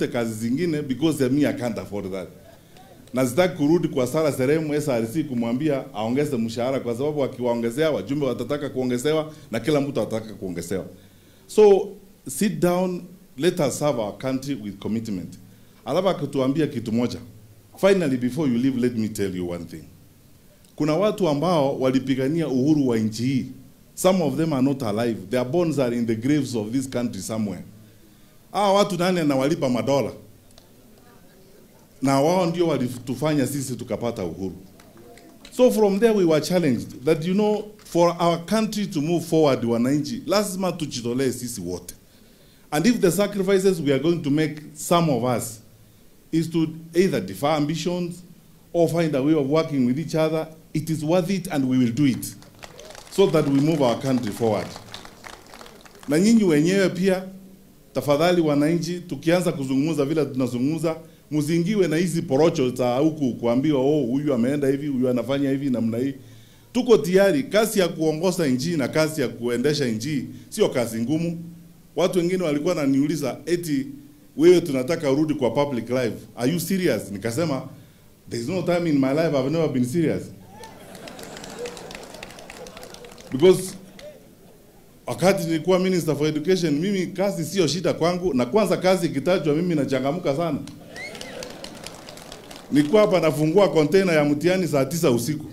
Kazi zingine because me I can't afford that. Na sitaki kurudi kwa Sara Seremu SRC kumwambia aongeze mshahara, kwa sababu akiwaongezea wajumbe watataka kuongezewa na kila mtu atataka kuongezewa. So sit down, let us serve our country with commitment. Alafu akatuambia kitu moja. Finally, before you leave, let me tell you one thing. Kuna watu ambao walipigania uhuru wa nchi hii. Some of them are not alive. Their bones are in the graves of this country somewhere. Hawa watu nani anawalipa madola? Na wao ndio walitufanya sisi tukapata uhuru. So from there we were challenged that, you know, for our country to move forward, wananchi, lazima tujitolee sisi wote. And if the sacrifices we are going to make, some of us, is to either defer ambitions or find a way of working with each other, it is worth it and we will do it so that we move our country forward. Na nyinyi wenyewe pia, tafadhali wananchi, tukianza kuzungumza vile tunazungumza, mzingiwe na hizi porocho za huku kuambiwa, oh, huyu ameenda hivi, huyu anafanya hivi namna hii. Tuko tayari. Kazi ya kuongoza nchi na kazi ya kuendesha nchi sio kazi ngumu. Watu wengine walikuwa wananiuliza eti wewe tunataka urudi kwa public life. Are you serious? Nikasema there is no time in my life I've never been serious. Because wakati nilikuwa Minister for Education, mimi kazi sio shida kwangu, na kwanza kazi ikitajwa mimi nachangamka sana. Nilikuwa hapa nafungua container ya mtihani saa 9 usiku.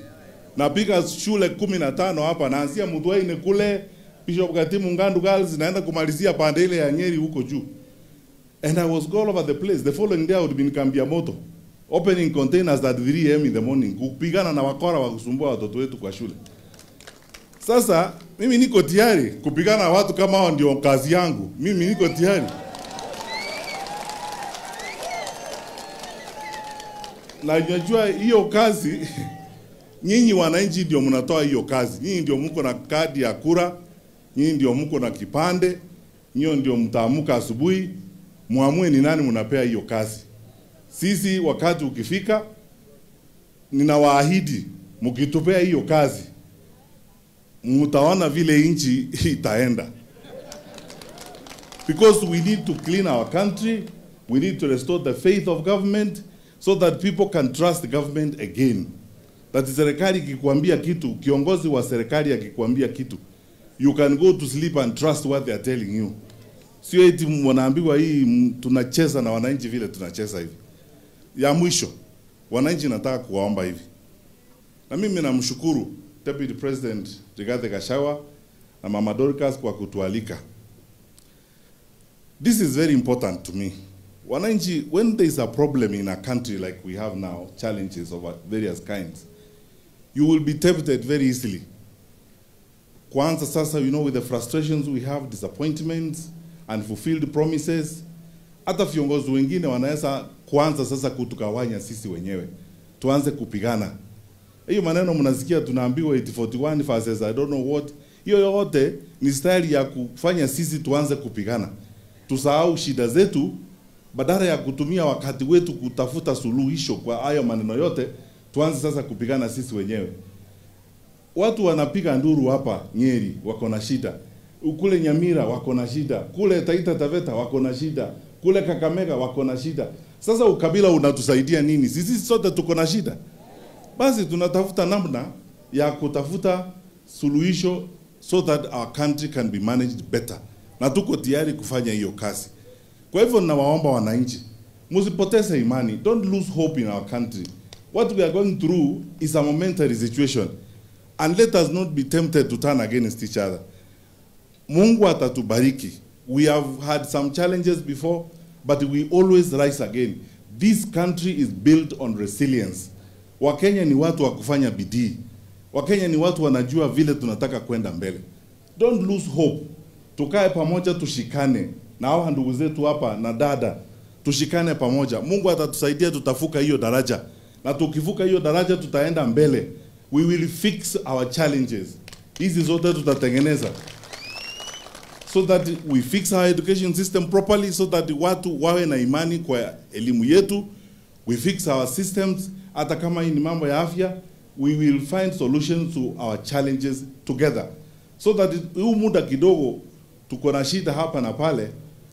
Napiga shule 15 hapa, naanzia Mutwaine kule Bishop Gatimu Ngandu Girls, naenda kumalizia pande ile ya Nyeri huko juu. And I was all over the place. The following day I would be in Kambia Moto, opening containers at 3 a.m. in the morning, kupigana na wakora wa kusumbua watoto wetu kwa shule. Sasa mimi niko tayari kupigana na watu kama hao, ndio kazi yangu. Mimi niko tayari. Na najua hiyo kazi, nyinyi wananchi ndio mnatoa hiyo kazi. Nyinyi ndio mko na kadi ya kura, nyinyi ndio mko na kipande, nyinyi ndio mtaamuka asubuhi muamue ni nani mnapea hiyo kazi. Sisi wakati ukifika, ninawaahidi mkitupea hiyo kazi, mtaona vile nchi itaenda. Because we need to clean our country, we need to restore the faith of government so that people can trust the government again. That serikali ikikwambia kitu, kiongozi wa serikali akikwambia kitu, you can go to sleep and trust what they are telling you. Sio eti wanaambiwa hii tunacheza na wananchi vile tunacheza hivi. Ya mwisho, wananchi nataka kuwaomba hivi. Na mimi namshukuru Deputy President Rigathi Gachagua na Mama Dorcas kwa kutualika. This is very important to me. Wananchi, when there is a problem in a country like we have now, challenges of various kinds, you will be tempted very easily. Kwanza sasa, you know, with the frustrations we have, disappointments, unfulfilled promises, hata viongozi wengine wanaweza kuanza sasa kutukawanya sisi wenyewe. Tuanze kupigana. Hiyo maneno mnasikia tunaambiwa 841 versus I don't know what. Hiyo yote ni style ya kufanya sisi tuanze kupigana. Tusahau shida zetu, badala ya kutumia wakati wetu kutafuta suluhisho kwa hayo maneno yote, tuanze sasa kupigana sisi wenyewe. Watu wanapiga nduru hapa Nyeri wako na shida. Kule Nyamira wako na shida, kule Taita Taveta wako na shida, kule Kakamega wako na shida. Sasa ukabila unatusaidia nini? Sisi sote tuko na shida. Basi tunatafuta namna ya kutafuta suluhisho so that our country can be managed better. Na tuko tayari kufanya hiyo kazi. Kwa hivyo ninawaomba wananchi, msipoteze imani. Don't lose hope in our country. What we are going through is a momentary situation. And let us not be tempted to turn against each other. Mungu atatubariki. We have had some challenges before, but we always rise again. This country is built on resilience. Wakenya ni watu wa kufanya bidii. Wakenya ni watu wanajua vile tunataka kwenda mbele. Don't lose hope. Tukae pamoja, tushikane. Na hawa ndugu zetu hapa na dada, tushikane pamoja. Mungu atatusaidia, tutavuka hiyo daraja. Na tukivuka hiyo daraja tutaenda mbele. We will fix our challenges. Hizi zote tutatengeneza. So that we fix our education system properly, so that watu wawe na imani kwa elimu yetu. We fix our systems. Hata kama hii ni mambo ya afya, we will find solutions to our challenges together. So that huu muda kidogo tuko na shida hapa na pale,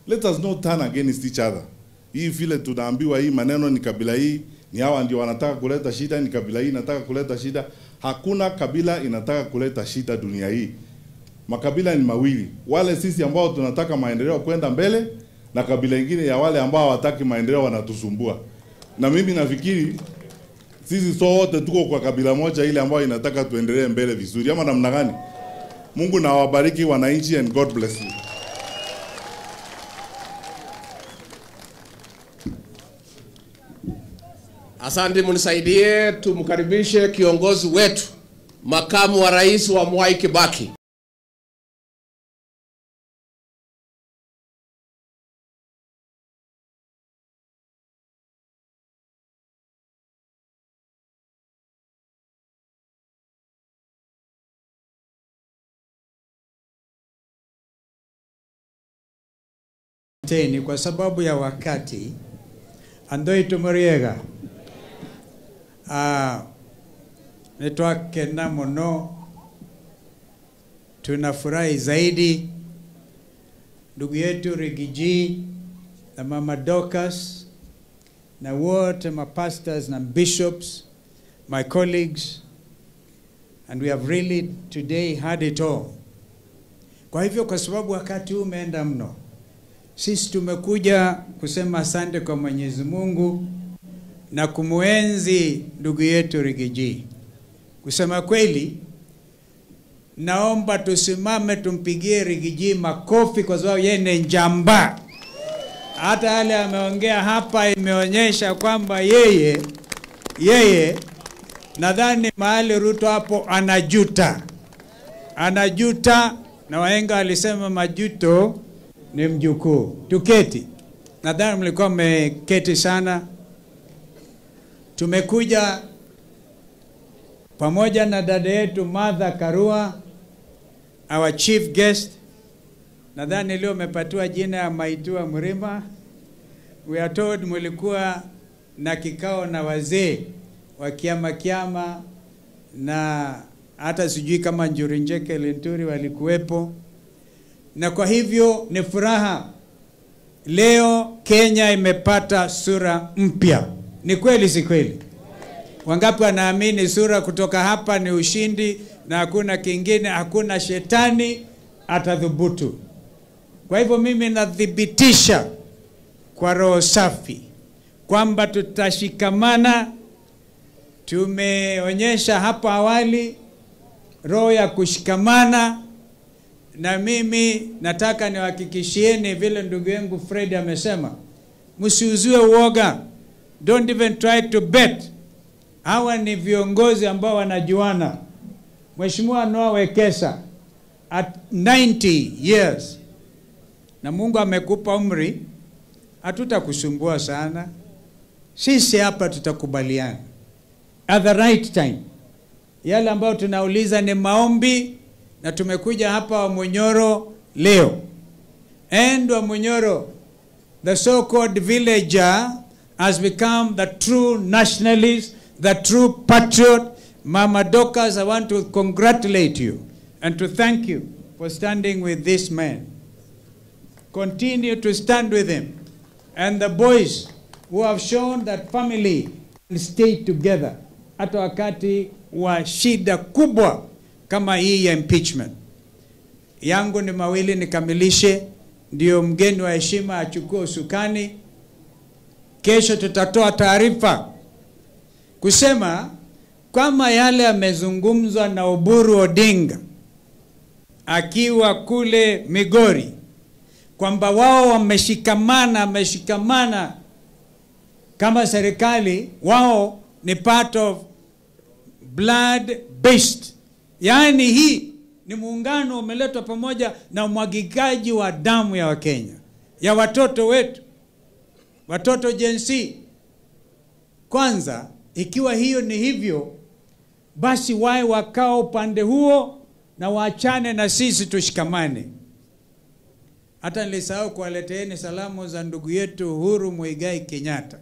let us not turn against each other. Hii vile tunaambiwa hii maneno ni kabila hii, ni hawa ndio wanataka kuleta shida, ni kabila hii inataka kuleta shida. Hakuna kabila inataka kuleta shida dunia hii. Makabila ni mawili, wale sisi ambao tunataka maendeleo kwenda mbele na kabila ingine ya wale ambao hawataki maendeleo wanatusumbua. Na mimi nafikiri sisi sote tuko kwa kabila moja ile ambayo inataka tuendelee mbele vizuri, ama namna gani? Mungu na awabariki wananchi, and God bless you. Asante, mnisaidie tumkaribishe kiongozi wetu, makamu wa rais wa Mwai Kibaki. Teni kwa sababu ya wakati andoi tumuriega nitwakena muno, tunafurahi zaidi ndugu yetu Riggy G na Mama Dorcas na wote ma pastors na bishops, my colleagues, and we have really today had it all. Kwa hivyo, kwa sababu wakati huu umeenda mno, sisi tumekuja kusema asante kwa Mwenyezi Mungu na kumuenzi ndugu yetu Riggy G. Kusema kweli, naomba tusimame tumpigie Riggy G makofi kwa sababu yeye ni njamba. Hata yale ameongea hapa imeonyesha kwamba yeye nadhani mahali Ruto hapo anajuta. Anajuta, na wahenga walisema majuto ni mjukuu. Tuketi. Nadhani mlikuwa mmeketi sana. Tumekuja pamoja na dada yetu Martha Karua, our chief guest. Nadhani leo umepatiwa jina ya Maitua Mrima. We are told mlikuwa na kikao na wazee wa kiama na hata sijui kama Njuri Njeke Linturi walikuwepo. Na kwa hivyo ni furaha leo Kenya imepata sura mpya. Ni kweli si kweli? Wangapi wanaamini sura kutoka hapa ni ushindi na hakuna kingine, hakuna shetani atadhubutu? Kwa hivyo mimi nathibitisha kwa roho safi kwamba tutashikamana. Tumeonyesha hapo awali roho ya kushikamana, na mimi nataka niwahakikishieni vile ndugu yangu Fred amesema, msiuziwe uoga. Don't even try to bet. Hawa ni viongozi ambao wanajuana. Mheshimiwa Noah Wekesa at 90 years, na Mungu amekupa umri, hatutakusumbua sana. Sisi hapa tutakubaliana at the right time. Yale ambayo tunauliza ni maombi, na tumekuja hapa Wamunyoro leo. And Wamunyoro, the so-called villager, has become the true nationalist, the true patriot. Mama Dorcas, I want to congratulate you and to thank you for standing with this man. Continue to stand with him. And the boys who have shown that family can stay together hata wakati wa shida kubwa kama hii ya impeachment. Yangu ni mawili nikamilishe, ndio mgeni wa heshima achukue usukani. Kesho tutatoa taarifa kusema kama yale yamezungumzwa na Oburu Odinga akiwa kule Migori, kwamba wao wameshikamana kama serikali, wao ni part of blood based. Yaani hii ni muungano umeletwa pamoja na umwagikaji wa damu ya Wakenya, ya watoto wetu, watoto Gen Z. Kwanza, ikiwa hiyo ni hivyo, basi wae wakao upande huo na waachane na sisi tushikamane. Hata nilisahau kuwaleteeni salamu za ndugu yetu Uhuru Muigai Kenyatta.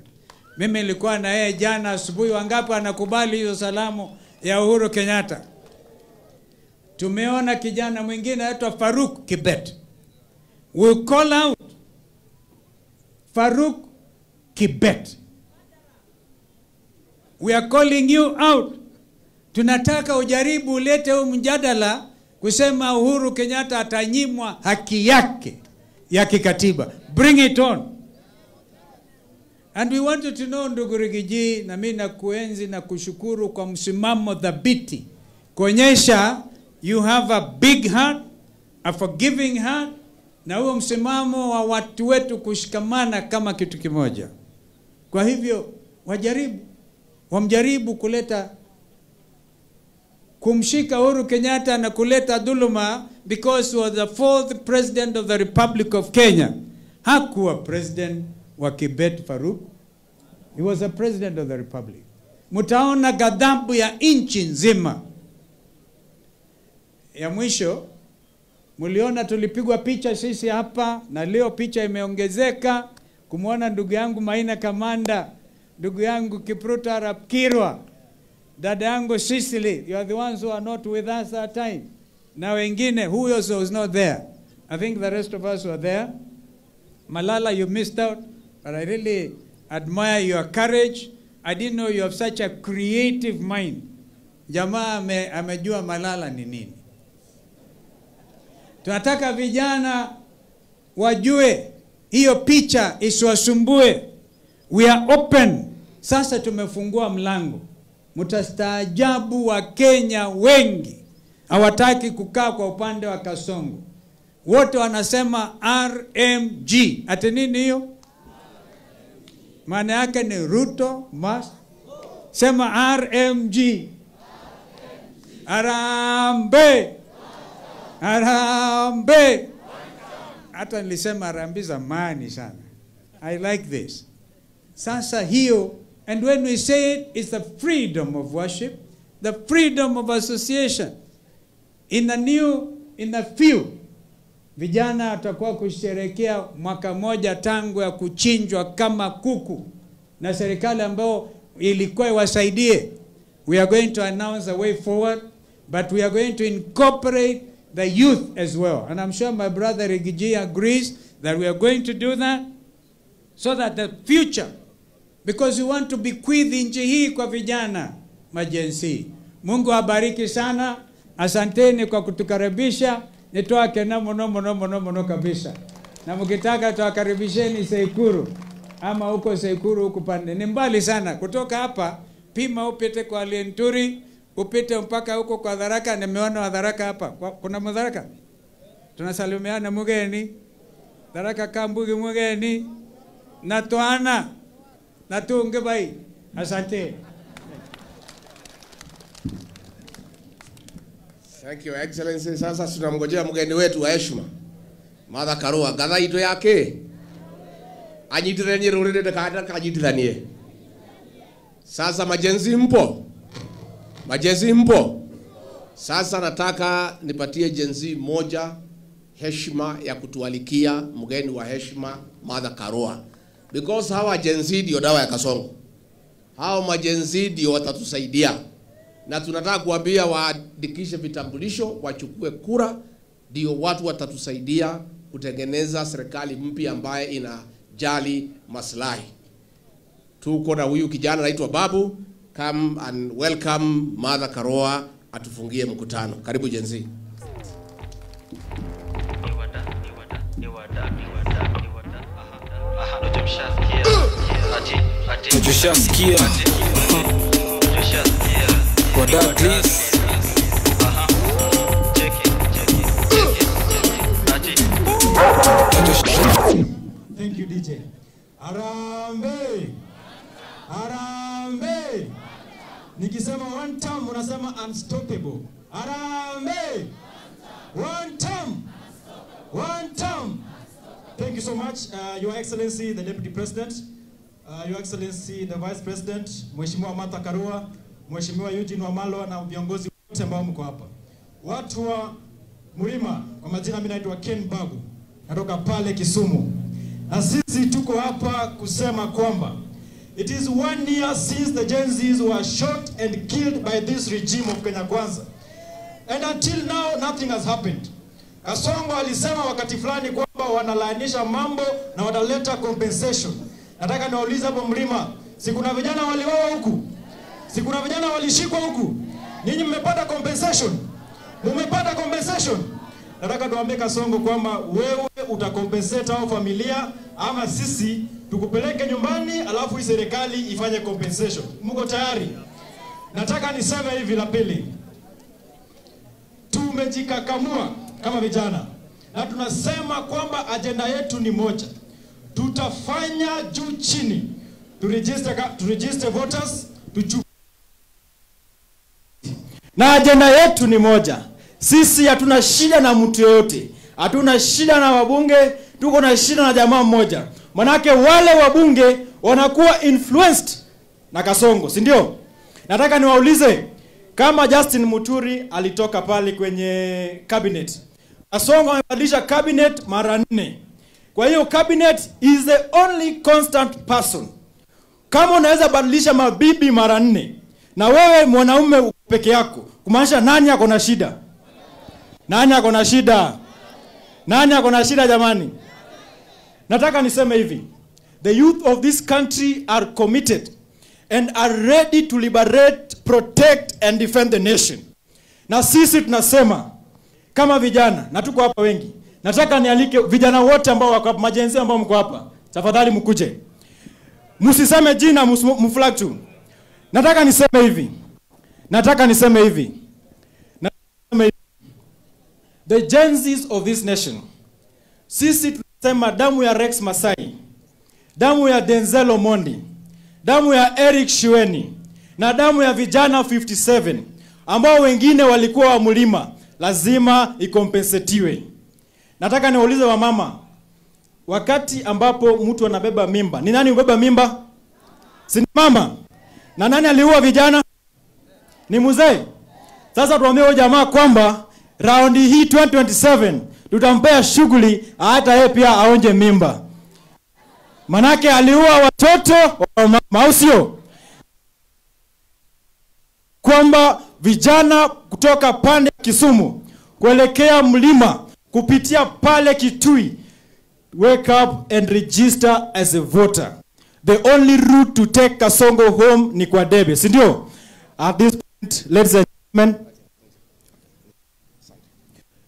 Mimi nilikuwa na yeye jana asubuhi. Wangapi anakubali hizo salamu ya Uhuru Kenyatta? Tumeona kijana mwingine anaitwa Farouk Kibet. We call out Farouk Kibet. We are calling you out. Tunataka ujaribu ulete huu mjadala kusema Uhuru Kenyatta atanyimwa haki yake ya kikatiba. Bring it on. And we want you to know, ndugu Riggy G, na mimi nakuenzi na kushukuru kwa msimamo thabiti, kuonyesha you have a big heart, a forgiving heart, na huo msimamo wa watu wetu kushikamana kama kitu kimoja. Kwa hivyo wamjaribu kuleta kumshika Uhuru Kenyatta na kuleta dhuluma, because he was the fourth president of the Republic of Kenya. Hakuwa president wa Kibet Farouk. He was the president of the Republic. Mutaona ghadhabu ya nchi nzima. Ya mwisho, mliona tulipigwa picha sisi hapa, na leo picha imeongezeka kumwona ndugu yangu Maina Kamanda, ndugu yangu Kipruto Arap Kirwa, dada yangu Sicily. You are the ones who are not with us that time. Na wengine, who also was not there. I think the rest of us were there. Malala, you missed out, but I really admire your courage. I didn't know you have such a creative mind. Jamaa amejua Malala ni nini. Tunataka vijana wajue hiyo picha isiwasumbue. We are open. Sasa tumefungua mlango. Mtastaajabu wa Kenya wengi hawataki kukaa kwa upande wa Kasongo. Wote wanasema RMG. Ati nini hiyo? Maana yake ni Ruto must. Sema RMG. Harambee. Harambee. Hata nilisema harambee zamani sana. I like this. Sasa hiyo, and when we say it, it's the freedom of worship, the freedom of association. In a few, vijana watakuwa kusherehekea mwaka moja tangu ya kuchinjwa kama kuku na serikali ambayo ilikuwa iwasaidie. We are going to announce a way forward, but we are going to incorporate the youth as well. And I'm sure my brother Riggy G agrees that we are going to do that so that the future, because we want to bequeath nchi hii kwa vijana ma-Gen Z. Mungu abariki sana. Asanteni kwa kutukaribisha. Nitoake na muno muno muno muno kabisa. Na mkitaka tuwakaribisheni Tseikuru ama huko Tseikuru huko pande. Ni mbali sana kutoka hapa, pima upite kwa Linturi, upite mpaka huko kwa Tharaka. Nimeona wa Tharaka hapa. Kuna Mtharaka? Tunasalimiana mugeni. Tharaka kambugi mugeni. Na toana. Na tuunge bai. Asante. Thank you, Excellency. Sasa tunamngojea mgeni wetu wa heshima, Martha Karua. Gatha ito yake. Anyitithanie rurire ndakanyitithanie. Sasa ma-Gen Z mpo? Ma-Gen Z mpo? Sasa nataka nipatie Gen Z moja heshima ya kutualikia mgeni wa heshima Martha Karua. Because hawa Gen Z ndio dawa ya Kasongo. Hao ma-Gen Z ndio watatusaidia. Na tunataka kuambia waandikishe vitambulisho, wachukue kura, ndio watu watatusaidia kutengeneza serikali mpya ambaye inajali maslahi. Tuko na huyu kijana anaitwa Babu. Come and welcome Martha Karua atufungie mkutano. Karibu Gen Z. Tushasikia. What up, please? Thank you, DJ. Harambee! Harambee! Nikisema one time unasema unstoppable. Harambee! One time! One time! Thank you so much, Your Excellency, the Deputy President, Your Excellency, the Vice President, Mheshimiwa Martha Karua, Mheshimiwa Eugene Wamalwa na viongozi wote ambao mko hapa. Watu wa Mlima, kwa majina mimi naitwa Ken Babu, natoka pale Kisumu. Na sisi tuko hapa kusema kwamba it is 1 year since the Gen Zs were shot and killed by this regime of Kenya Kwanza. And until now nothing has happened. Kasongo alisema wakati fulani kwamba wanalainisha mambo na wataleta compensation. Nataka niwaulize hapo mlima, si kuna vijana waliuawa huku? Si kuna vijana walishikwa huku? Nyinyi mmepata compensation? Mmepata compensation? Nataka tuambie Kasongo kwamba wewe utakompensate hao familia ama sisi tukupeleke nyumbani, alafu hii serikali ifanye compensation. Mko tayari? Nataka niseme hivi la pili. Tumejikakamua kama vijana na tunasema kwamba ajenda yetu ni moja. Tutafanya juu chini to register voters, tuchu Na ajenda yetu ni moja. Sisi hatuna shida na mtu yoyote, hatuna shida na wabunge, tuko na shida na jamaa mmoja. Manake wale wabunge wanakuwa influenced na Kasongo, si ndio? Nataka niwaulize, kama Justin Muturi alitoka pale kwenye cabinet, Kasongo amebadilisha cabinet mara 4. Kwa hiyo cabinet is the only constant person. Kama unaweza badilisha mabibi mara 4 na wewe mwanaume peke yako, kumaanisha nani ako na shida? Nani ako na shida? Nani ako na shida jamani? Nataka niseme hivi. The youth of this country are committed and are ready to liberate, protect and defend the nation. Na sisi tunasema kama vijana, na tuko hapa wengi. Nataka nialike vijana wote ambao wako hapa, ma-Gen Z ambao mko hapa, tafadhali mkuje. Msiseme jina, mflag tu. Nataka niseme hivi. Nataka niseme hivi. Nataka niseme hivi. The Gen Zs of this nation. Sisi tunasema damu ya Rex Masai, damu ya Denzel Omondi, damu ya Eric Shiweni na damu ya vijana 57 ambao wengine walikuwa wa mlima lazima ikompensetiwe. Nataka niwaulize wamama, wakati ambapo mtu anabeba mimba, ni nani ubeba mimba? Si ni mama? Na nani aliua vijana? Ni mzee. Sasa tuambie huyo jamaa kwamba raundi hii 2027 tutampea shughuli hata yeye pia aonje mimba. Manake aliua watoto wa mama, au sio? Kwamba vijana kutoka pande ya Kisumu kuelekea mlima kupitia pale Kitui, wake up and register as a voter. The only route to take Kasongo home ni kwa debe, si ndio? At this point, ladies and gentlemen,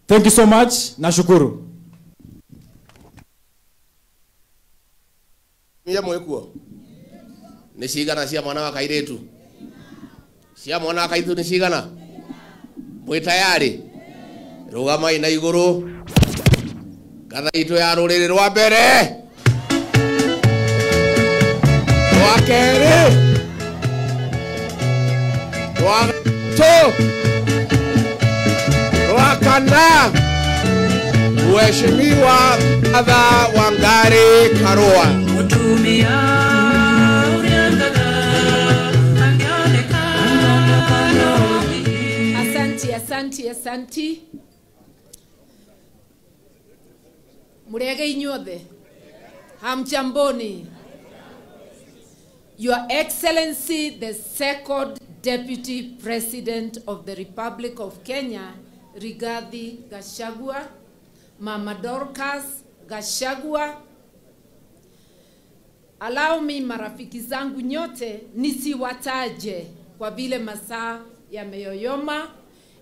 thank you so much. Nashukuru. Mia mwekuo nĩ cigana cia mwana wa kairĩtu? Cia mwana wa kairĩtu nĩ cigana? Mwĩ tayari? Rũgamai na igũrũ. Ngatha itũ ya rũrĩrĩ rwa mbere, rwa kerĩ, rwa gatatũ, rwa kana, Mheshimiwa Martha Wangari Karua. Mutumia ũrĩa ngatha angĩoneka no. Asanti, asanti, asanti. Murege inyuothe. Hamjamboni. Your Excellency, the second Deputy President of the Republic of Kenya, Rigathi Gachagua, Mama Dorcas Gachagua. Allow me, marafiki zangu nyote, nisiwataje kwa vile masaa yameyoyoma.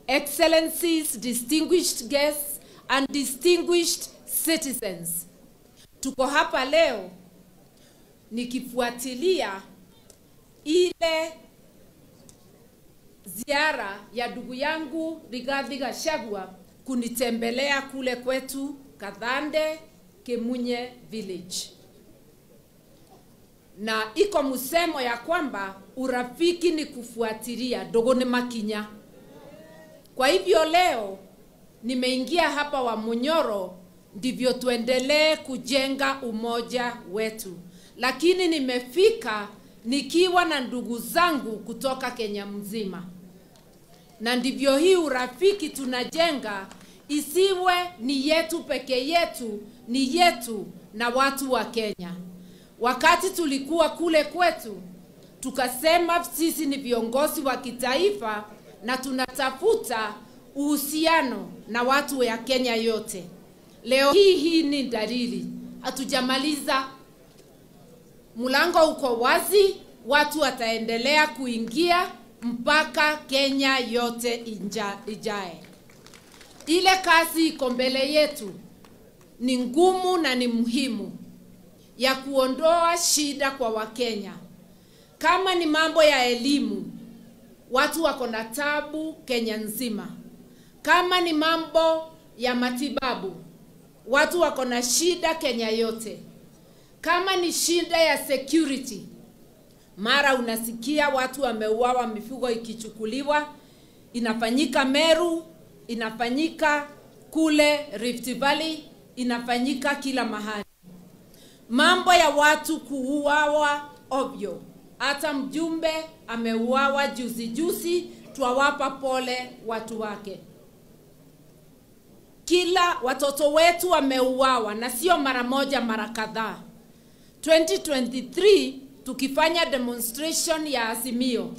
Excellencies, distinguished guests and distinguished citizens. Tuko hapa leo nikifuatilia ile ziara ya ndugu yangu Rigathi Gachagua kunitembelea kule kwetu Kathande, Kimunye Village. Na iko msemo ya kwamba urafiki ni kufuatilia, dogo ni makinya. Kwa hivyo leo nimeingia hapa wa Munyoro ndivyo tuendelee kujenga umoja wetu. Lakini nimefika nikiwa na ndugu zangu kutoka Kenya mzima. Na ndivyo hii urafiki tunajenga isiwe ni yetu peke yetu, ni yetu na watu wa Kenya. Wakati tulikuwa kule kwetu, tukasema sisi ni viongozi wa kitaifa na tunatafuta uhusiano na watu ya Kenya yote. Leo hii ni dalili, hatujamaliza. Mlango uko wazi, watu wataendelea kuingia mpaka Kenya yote ijae. Ile kazi iko mbele yetu ni ngumu na ni muhimu ya kuondoa shida kwa Wakenya. Kama ni mambo ya elimu, watu wako na tabu Kenya nzima. Kama ni mambo ya matibabu, watu wako na shida Kenya yote. Kama ni shida ya security, mara unasikia watu wameuawa, mifugo ikichukuliwa, inafanyika Meru, inafanyika kule Rift Valley, inafanyika kila mahali. Mambo ya watu kuuawa ovyo. Hata mjumbe ameuawa juzi juzi, tuwapa pole watu wake. Kila watoto wetu wameuawa, na sio mara moja, mara kadhaa. 2023 tukifanya demonstration ya Azimio,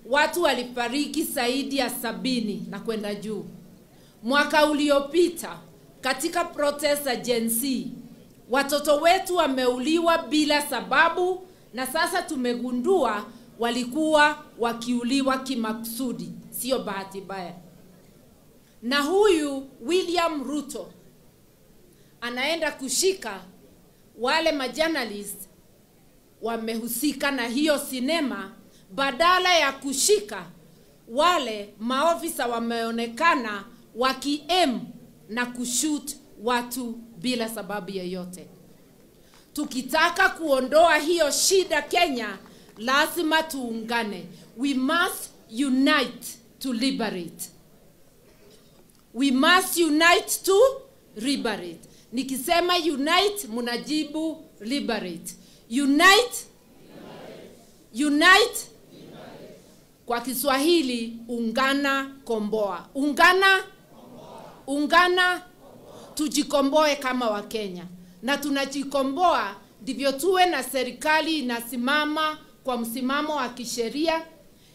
watu walifariki zaidi ya 70 na kwenda juu. Mwaka uliopita katika protest za Gen Z, watoto wetu wameuliwa bila sababu, na sasa tumegundua walikuwa wakiuliwa kimakusudi, sio bahati mbaya. Na huyu William Ruto anaenda kushika wale majournalist wamehusika na hiyo sinema, badala ya kushika wale maofisa wameonekana wakiem na kushoot watu bila sababu yoyote. Tukitaka kuondoa hiyo shida Kenya, lazima tuungane. We must unite to liberate. We must unite to liberate. Nikisema unite, munajibu liberate. Unite, unite. Kwa Kiswahili, ungana, komboa. Ungana, ungana, tujikomboe kama Wakenya. Na tunajikomboa ndivyo tuwe na serikali inasimama kwa msimamo wa kisheria,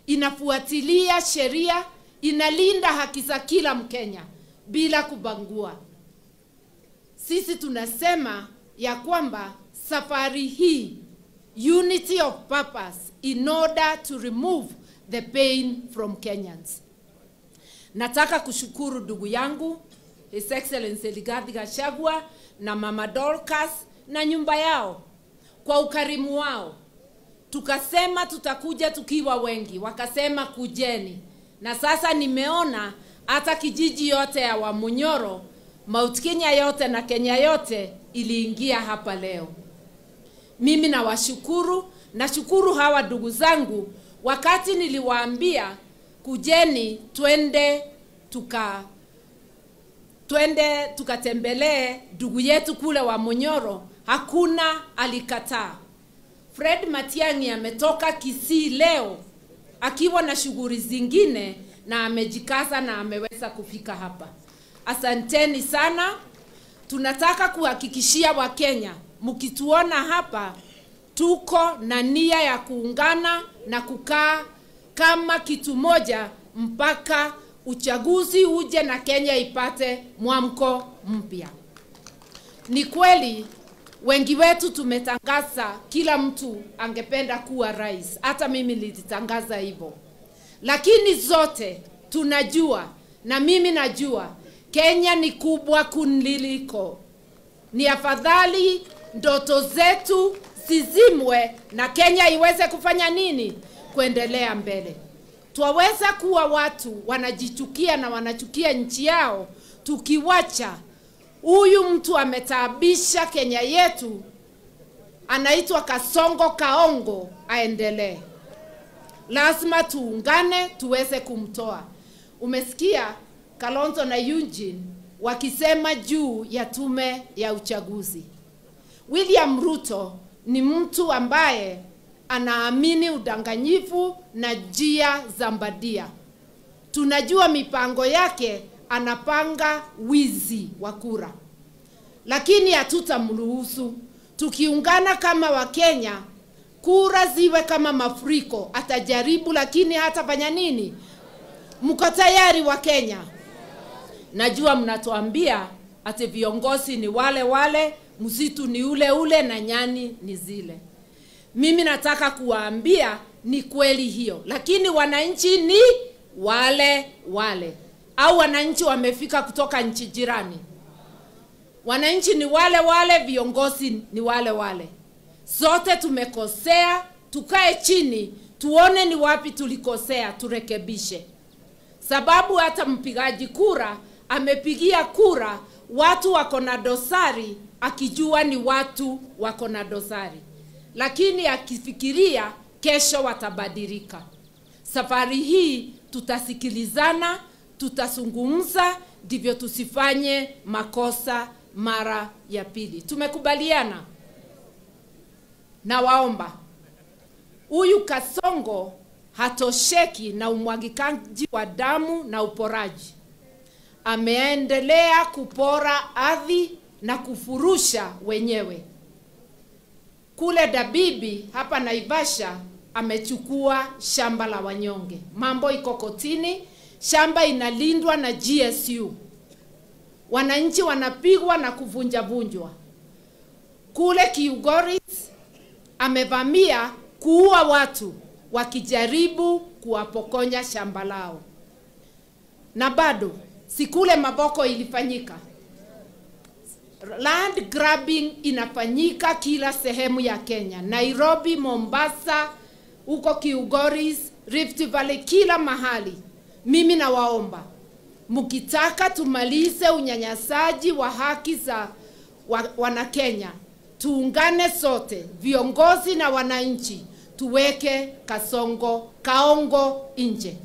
inafuatilia sheria, inalinda haki za kila Mkenya bila kubangua. Sisi tunasema ya kwamba safari hii, unity of purpose in order to remove the pain from Kenyans. Nataka kushukuru ndugu yangu His Excellency Rigathi Gachagua na Mama Dorcas na nyumba yao kwa ukarimu wao. Tukasema tutakuja tukiwa wengi, wakasema kujeni. Na sasa nimeona hata kijiji yote ya Wamunyoro, Mount Kenya yote na Kenya yote iliingia hapa leo. Mimi nawashukuru, nashukuru hawa ndugu zangu. Wakati niliwaambia kujeni twende tukatembelee ndugu yetu kule Wamunyoro, hakuna alikataa. Fred Matiang'i ametoka Kisii leo akiwa na shughuli zingine na amejikaza na ameweza kufika hapa. Asanteni sana. Tunataka kuhakikishia Wakenya, mkituona hapa tuko na nia ya kuungana na kukaa kama kitu moja mpaka uchaguzi uje na Kenya ipate mwamko mpya. Ni kweli wengi wetu tumetangaza kila mtu angependa kuwa rais. Hata mimi nilitangaza hivyo. Lakini zote tunajua, na mimi najua, Kenya ni kubwa kuniliko. Ni afadhali ndoto zetu zizimwe na Kenya iweze kufanya nini? Kuendelea mbele. Twaweza kuwa watu wanajichukia na wanachukia nchi yao, tukiwacha huyu mtu ametaabisha Kenya yetu, anaitwa Kasongo Kaongo, aendelee. Lazima tuungane tuweze kumtoa. Umesikia Kalonzo na Eugene wakisema juu ya tume ya uchaguzi. William Ruto ni mtu ambaye anaamini udanganyifu na njia za mbadia. Tunajua mipango yake, anapanga wizi wa kura. Lakini hatutamruhusu. Tukiungana kama Wakenya, kura ziwe kama mafuriko. Atajaribu lakini hatafanya nini? Mko tayari Wakenya? Najua mnatuambia ati viongozi ni wale wale, msitu ni ule ule na nyani ni zile. Mimi nataka kuwaambia ni kweli hiyo, lakini wananchi ni wale wale. Au wananchi wamefika kutoka nchi jirani? Wananchi ni wale wale, viongozi ni wale wale. Sote tumekosea, tukae chini, tuone ni wapi tulikosea, turekebishe. Sababu hata mpigaji kura amepigia kura watu wako na dosari, akijua ni watu wako na dosari, lakini akifikiria kesho watabadilika. Safari hii tutasikilizana, tutazungumza, ndivyo tusifanye makosa mara ya pili. Tumekubaliana? Na waomba, huyu Kasongo hatosheki na umwagikaji wa damu na uporaji. Ameendelea kupora ardhi na kufurusha wenyewe. Kule Dabibi hapa Naivasha amechukua shamba la wanyonge. Mambo iko kotini, shamba inalindwa na GSU. Wananchi wanapigwa na kuvunjavunjwa. Kule Kiugoris amevamia kuua watu wakijaribu kuwapokonya shamba lao. Na bado sikule Maboko ilifanyika. Land grabbing inafanyika kila sehemu ya Kenya. Nairobi, Mombasa, huko Kiugoris, Rift Valley, kila mahali. Mimi nawaomba, mkitaka tumalize unyanyasaji wa haki za wana Kenya, tuungane sote, viongozi na wananchi, tuweke Kasongo Kaongo nje.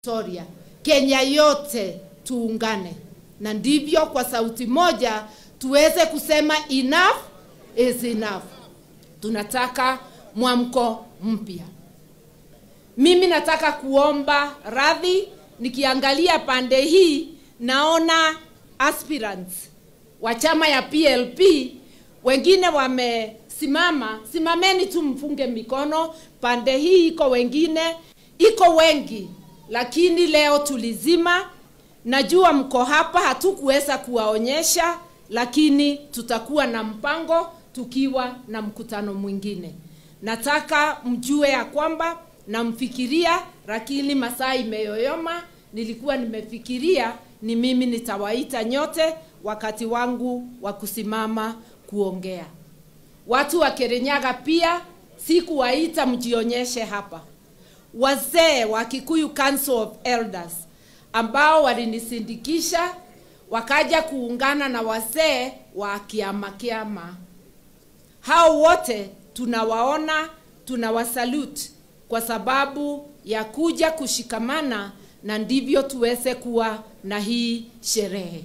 Victoria, Kenya yote tuungane, na ndivyo kwa sauti moja tuweze kusema enough is enough. Tunataka mwamko mpya. Mimi nataka kuomba radhi. Nikiangalia pande hii naona aspirants wa chama ya PLP wengine wamesimama. Simameni tu mfunge mikono. Pande hii iko wengine, iko wengi, lakini leo tulizima. Najua mko hapa, hatukuweza kuwaonyesha, lakini tutakuwa na mpango tukiwa na mkutano mwingine. Nataka mjue ya kwamba namfikiria, lakini masaa imeyoyoma. Nilikuwa nimefikiria ni mimi nitawaita nyote wakati wangu wa kusimama kuongea. Watu wa Kirinyaga pia sikuwaita mjionyeshe hapa. Wazee wa Kikuyu Council of Elders ambao walinisindikisha wakaja kuungana na wazee wa Kiama Kiama. Hao wote tunawaona, tunawasalute kwa sababu ya kuja kushikamana, na ndivyo tuweze kuwa na hii sherehe.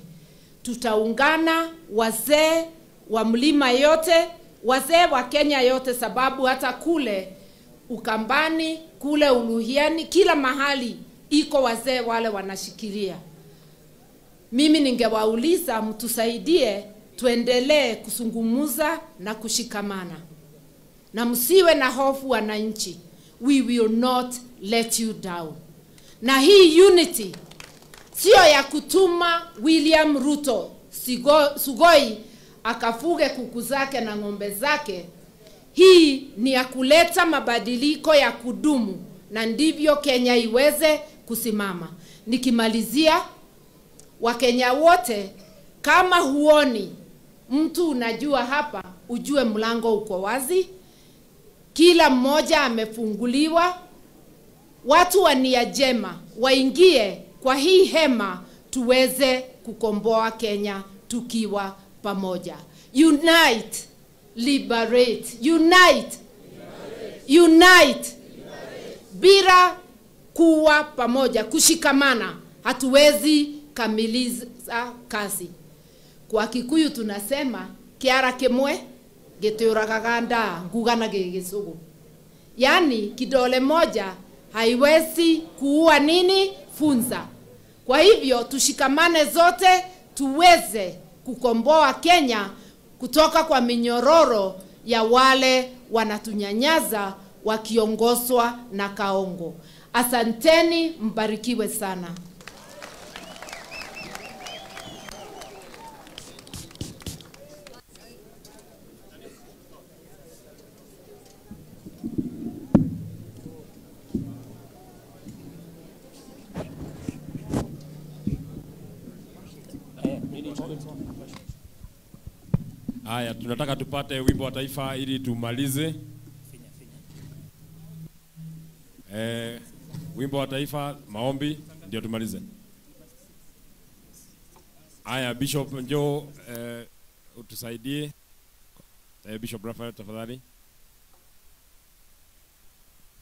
Tutaungana wazee wa mlima yote, wazee wa Kenya yote, sababu hata kule Ukambani, kule Uluhiani, kila mahali iko wazee wale wanashikilia. Mimi ningewauliza mtusaidie tuendelee kusungumuza na kushikamana. Na msiwe na hofu wananchi. We will not let you down. Na hii unity sio ya kutuma William Ruto Sugoi akafuge kuku zake na ng'ombe zake. Hii ni ya kuleta mabadiliko ya kudumu, na ndivyo Kenya iweze kusimama. Nikimalizia, Wakenya wote Kama huoni mtu unajua hapa, ujue mlango uko wazi, kila mmoja amefunguliwa. Watu wa nia njema waingie kwa hii hema tuweze kukomboa Kenya tukiwa pamoja. Unite, liberate, unite, unite. Bila kuwa pamoja, kushikamana, hatuwezi kamiliza kazi. Kwa Kikuyu tunasema kiara kimwe gitiuragaga ndaa nguga na gĩgĩcũgũ. Yaani kidole moja haiwezi kuua nini funza. Kwa hivyo tushikamane zote tuweze kukomboa Kenya kutoka kwa minyororo ya wale wanatunyanyaza wakiongozwa na Kaongo. Asanteni, mbarikiwe sana. Haya, tunataka tupate wimbo wa taifa ili tumalize. Wimbo wa taifa, maombi ndio tumalize. Haya, Bishop njoo utusaidie. Bishop Raphael tafadhali.